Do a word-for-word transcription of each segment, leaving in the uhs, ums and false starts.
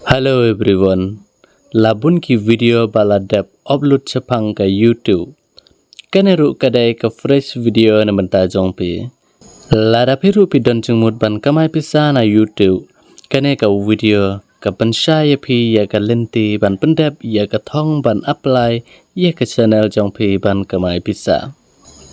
Hello everyone. La bun ki video ba la dep upload shaphang ka YouTube. Kane ruh ka dei ka fresh video na bynta jong phi. Lada phi ruh phi don jingmut ban kamai pisa na YouTube, kane ka video ka pynshai ïa phi ïa ka lynti ban pyndep ïa ka thong ban apply ïa ka channel jong phi ban kamai pisa.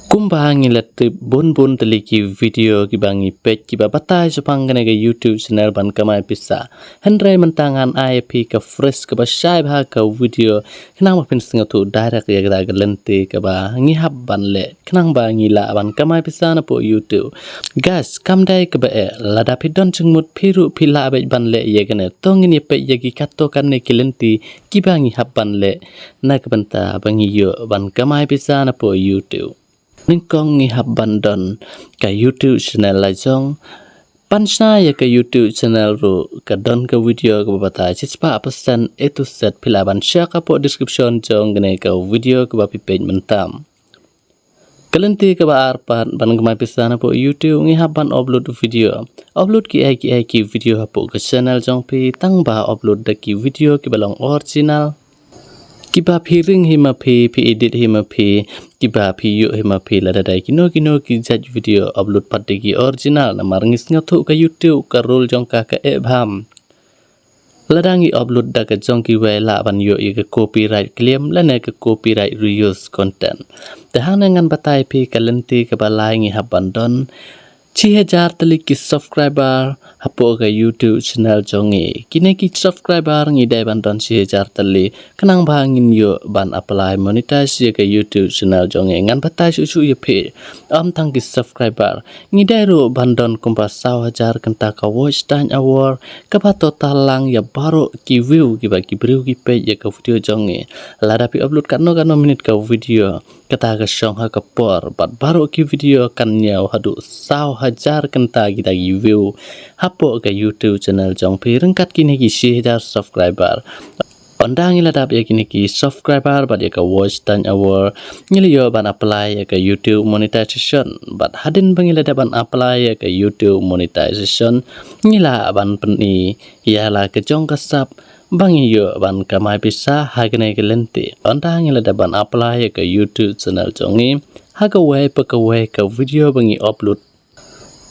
Kumba ngi la tip bun bun tylli ki video kiba ngi peit kiba batai shaphang kane ka YouTube channel ban kamai pisa. Hynrei mynta ngan ai phi ka fresh kaba shai bha ka video khnang ba phin sngewthuh direct ïa kata ka lynti kaba ngi hap ban leh khnang ba ngi lah ban kamai pisa na poh YouTube. Guys, kam dei kaba eh, lada phi don jingmut phi ruh phi lah beit ban leh ïa kane. To ngin ïa peit ïa ki katto katne ki lynti kiba ngi hap ban leh na ka bynta ba ngi ïoh ban kamai pisa na poh YouTube. Nyngkong ngi hap ban don ka YouTube channel la jong. Ban shna ïa ka YouTube channel ruh ka don ka video kaba batai shispah percent A to Z, phi lah ban check hapoh description jong kane ka video kaba phi peit mynta. Ka lynti kaba ar pat ban kamai pisa na poh YouTube ngi hap ban upload video. Upload ki ei ki ei ki video hapoh ka channel jong phi, tang ba upload da ki video kiba long original. Kiba phi ring hi ma phi, phi edit hi ma phi, kiba phi ïoh hi ma phi. Lada dei kino kino ki jait video, upload pat da ki original, namar ngi sngewthuh ka YouTube ka rule jong ka ka eh bha. Lada ngi upload da ka jong kiwei lah ban ïoh ïa ka copyright claim lane ka copyright reuse content. Te hangne ngan batai phi ka lynti kaba lai ngi hap ban don shi hajar tylli ki subscriber hapoh ka YouTube channel jong ngi. Kine ki subscriber ngi dei ban don shi hajar tylli khnang ba ngin ïoh ban apply monetize ïa ka YouTube channel jong ngi. Ngan batai shuh shuh ïa phi, ym tang ki subscriber, ngi dei ruh ban don kumba saw hajar kynta ka watch time hour, kaba total lang ïa baroh ki view kiba ki briew ki peit ïa ka video jong ngi. Lada phi upload katno katno minit ka video, kata ka shong ha ka por, bad baroh ki video kan ñiew haduh saw hajar kynta kita ki view hapoh ka YouTube channel jong phi ryngkat kine ki shi hajar subscriber. Ynda ngi la dap ïa kine ki subscriber bad ïa ka watch time hour, ngi la ïoh ban apply ïa ka YouTube monetization. Bad hadien ba ngi la dep ban apply ïa ka YouTube monetization, ngi lah ban pyni ïa la ka jong ka sap ba ngi ïoh ban kamai pisa ha kane ka lynti. Ynda ngi la dep ban apply ïa ka YouTube channel jong ngi, ha kawei pa kawei ka video ba ngi upload,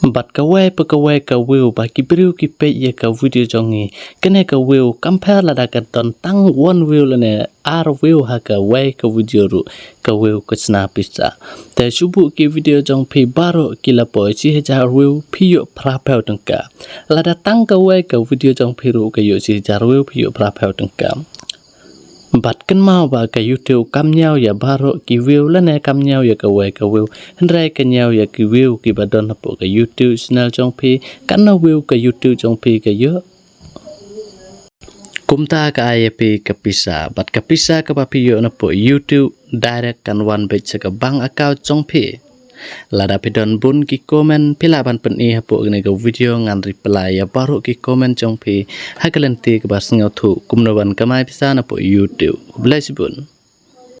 bad kawei pa kawei ka view ba ki briew ki peit ïa ka video jong ngi, kane ka view kam pher lada ka don tang one view lane ar view ha kawei ka video ruh, ka view ka shna pisa. Te shu buh ki video jong phi baroh ki la poi shi hajar view, phi ïoh phra phew tyngka. Lada tang kawei ka video jong phi ruh ka ïoh shi hajar view, phi ïoh phra phew tyngka. Bad kynmaw ba ka YouTube kam ñiew ïa baroh ki view lane kam ñiew ïa kawei ka view, hynrei ka ñiew ïa ki view kiba don hapoh ka YouTube channel jong phi. Katno view ka YouTube jong phi ka ïoh, kumta ka ai ïa phi ka pisa, bad ka pisa kaba phi ïoh na poh YouTube direct kan wan beit sha ka bank account jong phi. Lada phi don bun ki comment, phi lah ban pyni hapoh kane ka video, ngan reply ïa baroh ki comment jong phi ha ka lynti kaba sngewthuh kumno ban kamai pisa na poh YouTube. Khublei shibun.